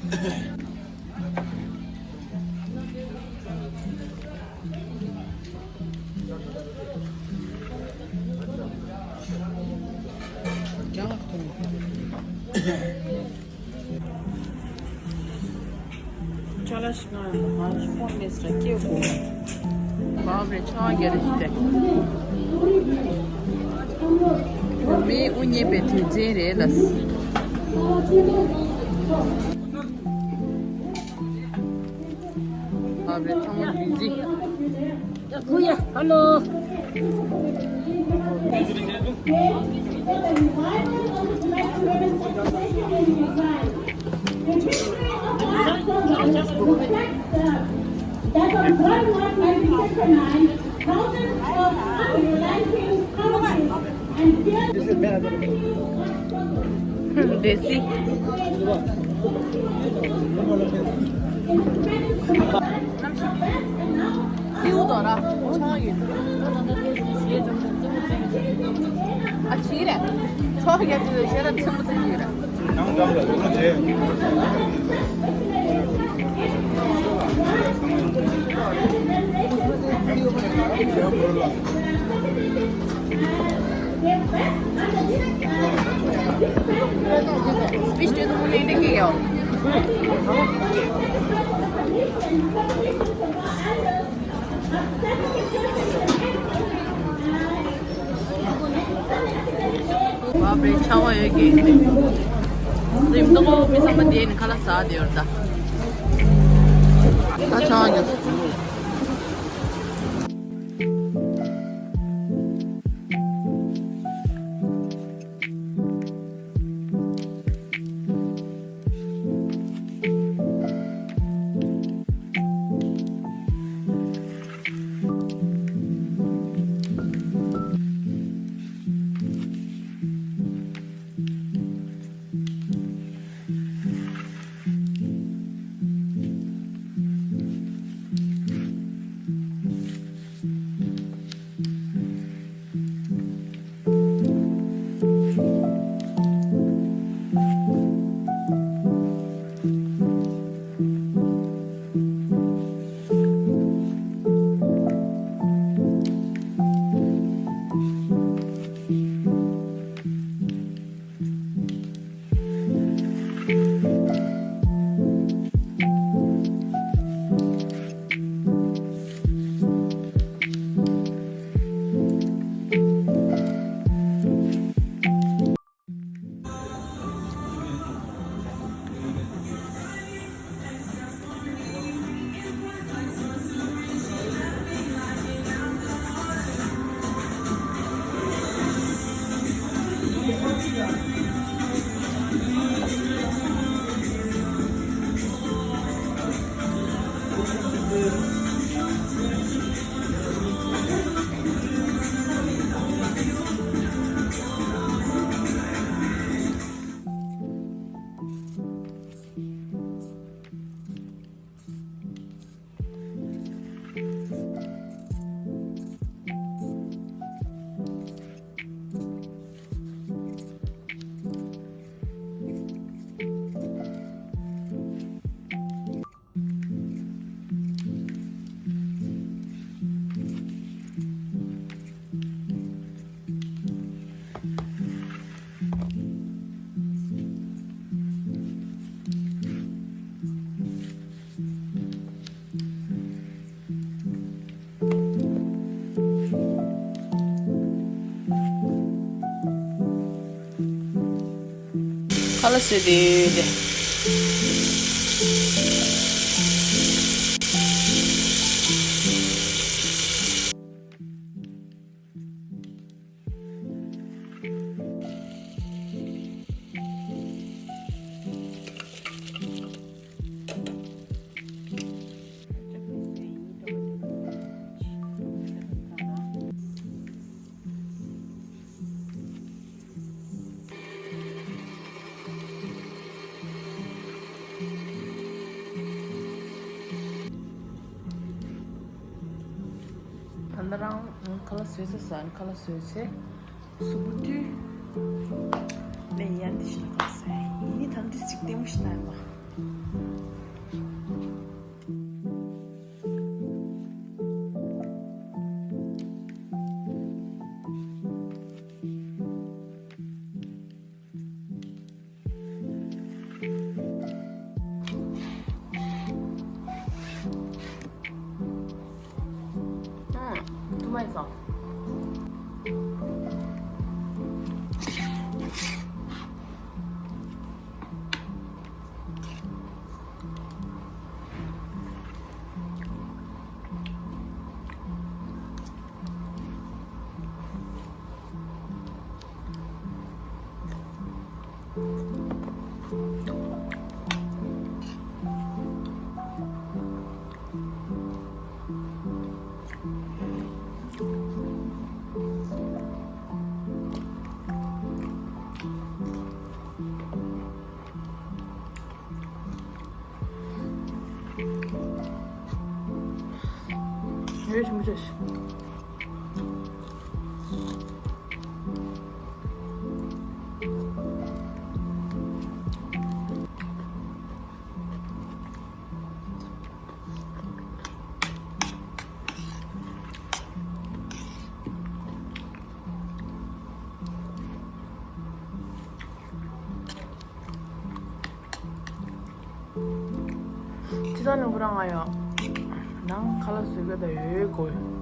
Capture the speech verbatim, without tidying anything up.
ཅ་ལག་ཞིག་ང་ང་ཕོན་མེད་ཟེར་སྐྱེ་དགོས། བབ་རེ་ཆང་རྒྱ་རེ་ཞིག་སྟེ། མི་དབུ་བརྙེས་པའི་དུས་ཆེན་རེད་ལ། བབ་རེ་ཚང་མ་བི་ཟི། Kuya, hello. That on one night nineteen sixty-nine, thousands of unrelenting cowardice and fearless देसी। སེའུ་དོ་ར། ཆང་ཡོད། ཨ་ཕྱི་རེད། ཆང་ཡོད་དུས་ཞེ་ར་ཚིམ་པོ་ཚིམ་ཡོད་ར། Bist du nun ledig? བ་པའི་ཆང་བ་ཡོད་ཀྱི། རིམ་ཏོག་མི་ཚང་མ་དེ་ནི་ཁ་ལག་ཟ་དེ་ཡོད་ད། ད་ཆང་གི། ཁ་ལག་བཟོས་ཏེ་ཡོད་དེ། ད་ལྟ་རང་ཁ་ལག་བཟོས་ཚར་སོང་། ཁ་ལག་བཟོས་ཚེ་གཟུགས་པོ་བཏུལ། ལས་ཡན་འདི་ཞིག་ལ་ཁ་ལག་བཟོས་ཡིན། ད་འདི་ཅིག་ལྟད་མོ་ཞིག་ལྟ་ཡིན་པ། ཐུ་མ་ཡིན་སོང་། ཡོད་ཞིམ་པོ་བྱས། ཅི་ཙམ་ནས་ཁོ་རང་ང་ཡང་ནང་ཁ་ལག་བཟོ་གི་ད་ཡོད་དགོས།